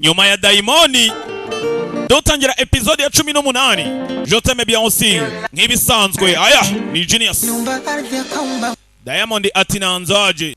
Nyuma ya Dayimoni dutangira episode ya 18. Je t'aime bien aussi, nk'ibisanzwe aya ni Genius. Umba ardhi akaumba Diamond ati nanzaje.